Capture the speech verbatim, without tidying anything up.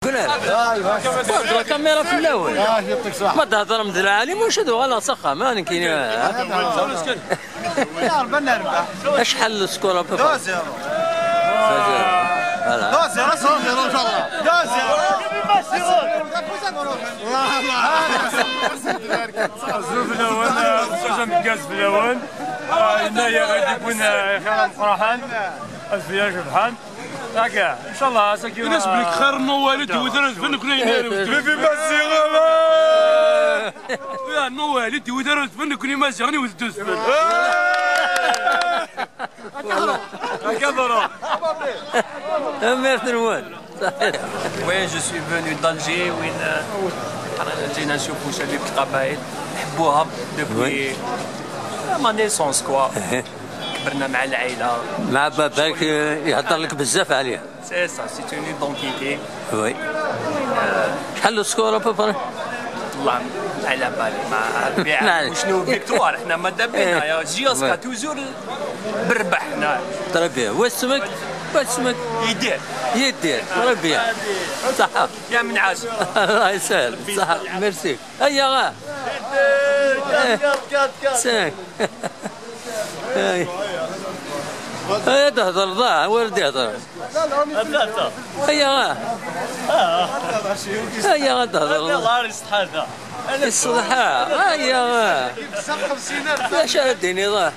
Tedder la caméra fell-awen. Ma d-thedrem d lɛali, maca ad uɣaleɣ s axxam, ah, nekkini. Ya Rebbi, ad nerbeḥ. Acḥal le score à peu près? Deux zéro. Deux zéro. Voilà. Deux zéro, c'est deux zéro, inchallah. Deux zéro. Azul fell-awen, azul fell-awen. Ah, yennayer ad d-yewwin, ah, xir ameqqran. Azul ya Cebḥan. Akka, inchallah, ass-agi. Ini-as belli xir n Wawal i d-iwet ara d-tban, nekkni yennayer. Vivi Maziɣ! Ya, n Wawal i d-iwet ara d-tban, nekkni Maziɣ, i wet d-tban. Akka ḍru. Amir Tenwal. Oui, je suis venu d'Alger, وين جينا نشوفوا شبيبة القبائل، نحبوها depuis ma naissance quoi. كبرنا مع العائلة. مع باباك، آه، يهضر لك بزاف عليها. C'est ça, c'est une identité. Oui. شحال le score à peu près؟ والله ما على بالي، ما نعم. شنو victoire، حنا ماذا بينا، يا جي اس كا toujours بالربح حنا. Très bien. واش اسمك؟ واش اسمك؟ يدير. يدير. Très bien. صح. يا من عاش. الله يسهل. صح. Merci. هيا غا. ساك. هيا. هيا تهضر، ضاع، ورد يهضر. هيا غا. هيا غا تهضر. الله يستحاذى. الصراحة، هيا غا. يا شهر الدين يضاع.